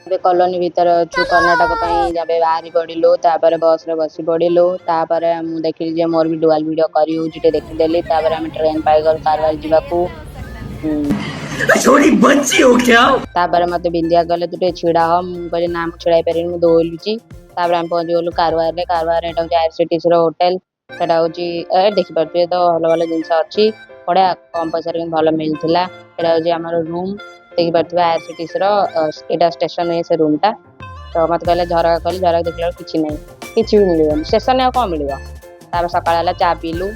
ଏବେ କଲୋନୀ ଭିତରେ ଅଛୁ। କର୍ଣ୍ଣାଟକ ପାଇଁ ଏବେ ବାହାରି ପଡ଼ିଲୁ। ତାପରେ ବସ୍ରେ ବସି ପଡ଼ିଲୁ। ତାପରେ ମୁଁ ଦେଖିଲି ଯେ ମୋର ବି ଡୁଆଲ ଭିଡ଼ିଓ କରି ହେଉଛି, ଟିକେ ଦେଖିଦେଲି। ତାପରେ ଆମେ ଟ୍ରେନ୍ ପାଇଗଲୁ କାରବାର ଯିବାକୁ। छोटी बच्ची हो क्या? ତାପରେ ମତେ ବିନ୍ଦିଆ କହିଲେ, ତୁ ଟିକେ ଛିଡ଼ା ହ। ମୁଁ କହିଲି, ନା, ମୁଁ ଛିଡ଼ା ହେଇପାରିବିନି, ମୁଁ ଦୋହଲୁଛି। ତାପରେ ଆମେ ପହଞ୍ଚିଗଲୁ କାରବାରରେ। କାରବାରରେ ଏଇଟା ହେଉଛି ଆଇଆରସିଟିସିର ହୋଟେଲ। ସେଟା ହେଉଛି ଏ ଦେଖିପାରୁଥିବେ ତ, ଭଲ ଭଲ ଜିନିଷ ଅଛି, ବଢ଼ିଆ କମ୍ ପଇସାରେ କିନ୍ତୁ ଭଲ ମିଳିଥିଲା। ଏଇଟା ହେଉଛି ଆମର ରୁମ୍, ଦେଖିପାରୁଥିବେ, ଆଇଆରସିଟିସିର ଏଇଟା ଷ୍ଟେସନ, ସେ ରୁମ୍ଟା। ତ ମତେ କହିଲେ ଝରକା କହିଲେ, ଝରକା ଦେଖିଲା ବେଳକୁ କିଛି ନାହିଁ, କିଛି ବି ମିଳିବନି ଷ୍ଟେସନରେ, ଆଉ କ'ଣ ମିଳିବ? ତାପରେ ସକାଳ ହେଲା, ଚା ପିଇଲୁ,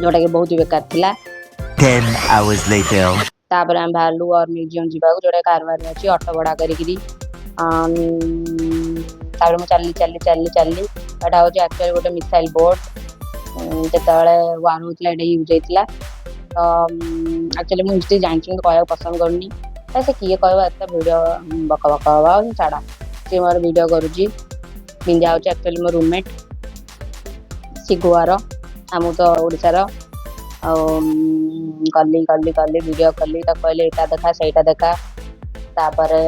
ଯୋଉଟାକି ବହୁତ ବେକାର ଥିଲା। 10 hours later. ତାପରେ ଆମେ ବାହାରିଲୁ ୱାର ମ୍ୟୁଜିୟମ ଯିବାକୁ, ଯୋଉଟା କାରବାରରେ ଅଛି, ଅଟୋ ଭଡ଼ା କରିକିରି। ତାପରେ ମୁଁ ଚାଲି ଚାଲି ଚାଲି ଚାଲି, ଏଇଟା ହେଉଛି ଆକ୍ଚୁଆଲି ଗୋଟେ ମିସାଇଲ ବୋଟ୍। ଯେତେବେଳେ ୱାର ହଉଥିଲା, ଏଇଟା ୟୁଜ୍ ହେଇଥିଲା। ତ ଆକ୍ଚୁଆଲି ମୁଁ ହିଷ୍ଟ୍ରି ଜାଣିଛି, କିନ୍ତୁ କହିବାକୁ ପସନ୍ଦ କରୁନି। ତ ସେ କିଏ କହିବ, ଏତେ ଭିଡ଼ିଓ ବକ ବକ ହବ। ଆଉ ଛାଡ଼, ସିଏ ମୋର ଭିଡ଼ିଓ କରୁଛି। ବିନ୍ଧ୍ୟା ହେଉଛି ଆକ୍ଚୁଆଲି ମୋ ରୁମମେଟ୍। ସିଏ ଗୋଆର ଆଉ ମୁଁ ତ ଓଡ଼ିଶାର। ଆଉ ଗଲି ଗଲି ଗଲି, ଭିଡ଼ିଓ କଲି। ତାକୁ କହିଲି, ଏଇଟା ଦେଖା, ସେଇଟା ଦେଖା। ତାପରେ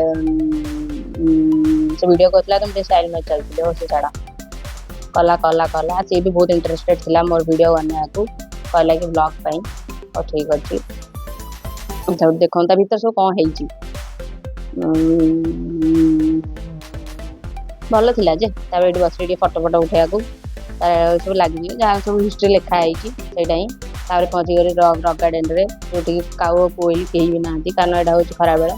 ସେ ଭିଡ଼ିଓ କରୁଥିଲା ତ ମୁଁ ଟିକେ ଷ୍ଟାଇଲ୍ ମାରି ଚାଲୁଥିଲି। ହଉ, ସେ ଛାଡ଼, କଲା କଲା କଲା। ସିଏ ବି ବହୁତ ଇଣ୍ଟରେଷ୍ଟେଡ୍ ଥିଲା ମୋର ଭିଡ଼ିଓ ବନେଇବାକୁ, କହିଲା କି ବ୍ଲଗ୍ ପାଇଁ। ହଉ, ଠିକ୍ ଅଛି। ତାପରେ ଦେଖନ୍ତୁ ତା ଭିତରେ ସବୁ କ'ଣ ହେଇଛି। ଭଲ ଥିଲା ଯେ। ତାପରେ ଏଇଠି ବସିକି ଟିକେ ଫଟୋ ଫଟୋ ଉଠେଇବାକୁ ସବୁ ଲାଗିଯିବ, ଯାହା ସବୁ ହିଷ୍ଟ୍ରି ଲେଖା ହେଇଛି ସେଇଟା ହିଁ। ତାପରେ ପହଞ୍ଚିଗଲି ରକ୍ ରକ୍ ଗାର୍ଡେନରେ, ଯୋଉଠିକି କାଉ କୋଇଲି କେହି ବି ନାହାନ୍ତି, କାରଣ ଏଇଟା ହେଉଛି ଖରାବେଳ।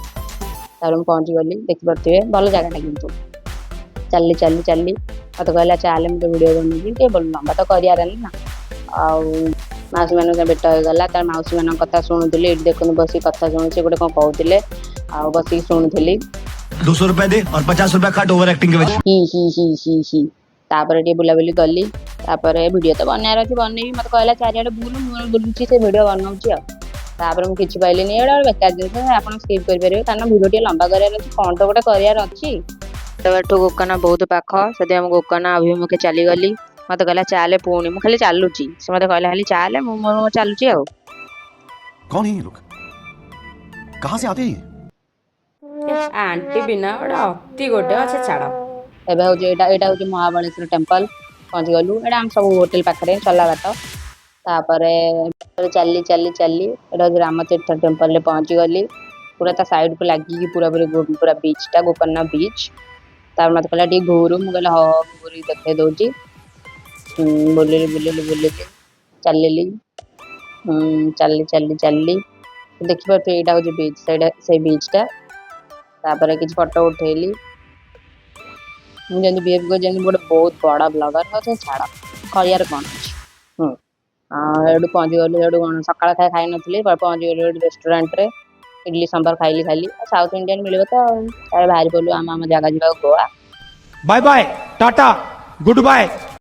ତାପରେ ମୁଁ ପହଞ୍ଚିଗଲି, ଦେଖିପାରୁଥିବେ, ଭଲ ଜାଗାଟା କିନ୍ତୁ। ଚାଲି ଚାଲି ଚାଲି, ମତେ କହିଲା, ଚାଲେ, ମୁଁ ତ ଭିଡ଼ିଓ ବନଉଛି ଟିକେ, ଲମ୍ବା ତ କରିବାର ନା। ଆଉ ମାଉସୀ ମାନଙ୍କ ସହ ଭେଟ ହେଇଗଲା। ତାର ମାଉସୀ ମାନଙ୍କ କଥା ଶୁଣୁଥିଲି। ଏଇଠି ଦେଖନ୍ତୁ, ବସିକି କଥା ଶୁଣୁଛି। ଗୋଟେ କ'ଣ କହୁଥିଲେ ଆଉ ବସିକି ଶୁଣୁଥିଲି। 200 रुपए दे और 50 रुपए काट ओवर एक्टिंग के वजह। ହି ହି ହି ହି ହି। ତାପରେ ଟିକେ ବୁଲାବୁଲି କଲି। ତାପରେ ଭିଡ଼ିଓ ତ ବନେଇବାର ଅଛି, ବନେଇବି। ମତେ କହିଲା, ଚାରିଆଡ଼େ ବୁଲୁ। ମୁଁ ବୁଲୁଛି, ସେ ଭିଡ଼ିଓ ବନଉଛି। ଆଉ ତାପରେ ମୁଁ କିଛି ପାଇଲିନି। ଏଇଟା ଗୋଟେ ବେକାର ଜିନିଷ, ଆପଣ ସ୍କିପ୍ କରିପାରିବେ, କାରଣ ଭିଡ଼ିଓ ଟିକେ ଲମ୍ବା କରିବାର ଅଛି, କ'ଣ ତ ଗୋଟେ କରିବାର ଅଛି। ତ ଏଠୁ ଗୋକର୍ଣ୍ଣ ବହୁତ ପାଖ, ସେଥିପାଇଁ ମୁଁ ଗୋକର୍ଣ୍ଣ ଅଭିମୁଖେ ଚାଲିଗଲି। ମତେ କହିଲା, ଚାଲେ। ପୁଣି ମୁଁ ଖାଲି ଚାଲୁଛି। ସେ ମତେ କହିଲା, ଖାଲି ଚାଲେ, ମୁଁ ମୋର ଚାଲୁଛି ଆଉ। कौन है ये लोग? कहां से आते हैं ये? ଆଣ୍ଟି ବିନା ଗୋଟେ ଅତି ଗୋଟେ ଅଛି, ଛାଡ଼। ଏବେ ହଉଛି ଏଇଟା ଏଇଟା ହଉଛି ମହାବଳେଶ୍ୱର ଟେମ୍ପଲ। ପହଞ୍ଚିଗଲୁ। ଏଇଟା ଆମ ସବୁ ହୋଟେଲ ପାଖରେ, ଚଲା ବାଟ। ତାପରେ ଚାଲି ଚାଲି ଚାଲି, ଏଇଟା ହଉଛି ରାମତୀର୍ଥ ଟେମ୍ପଲରେ ପହଞ୍ଚିଗଲି। ପୁରା ତା ସାଇଡକୁ ଲାଗିକି ପୁରାପୁରି ପୁରା ବିଚ୍ଟା, ଗୋକର୍ଣ୍ଣ ବିଚ୍। ତାପରେ ମତେ କହିଲା, ଟିକେ ଘୁରୁ। ମୁଁ କହିଲି, ହଉ, ଘୁରିକି ଦେଖେଇ ଦଉଛି। ବୁଲିଲି ବୁଲିଲି ବୁଲିଲି, ଚାଲିଲି, ଚାଲି ଚାଲି ଚାଲିଲି। ଦେଖିପାରୁଥିବେ, ଏଇଟା ହଉଛି ବିଚ୍, ସେଇଟା ସେଇ ବିଚ୍ଟା। ତାପରେ କିଛି ଫଟୋ ଉଠେଇଲି। ମୁଁ ଯେମିତି ବିହେଭ୍ କରୁଛି, ଯେମିତି ଗୋଟେ ବହୁତ ବଡ଼ ବ୍ଲଗର। ହଉ, ସେ ଛାଡ଼, କହିବାର କ'ଣ ଅଛି? ଏଇଠୁ ପହଞ୍ଚିଗଲୁ। ସେଇଠୁ କ'ଣ ସକାଳ ଖାଇ ଖାଇନଥିଲି। ପହଞ୍ଚିଗଲୁ ଗୋଟେ ରେଷ୍ଟୁରାଣ୍ଟରେ, ଇଡଲି ସମ୍ବର ଖାଇଲି ଖାଲି। ସାଉଥ ଇଣ୍ଡିଆନ ମିଳିବ ତ। ଆଉ ତାପରେ ବାହାରି ପଡ଼ିଲୁ ଆମ ଆମ ଜାଗା ଯିବାକୁ, Goa. Bye bye, tata, good bye.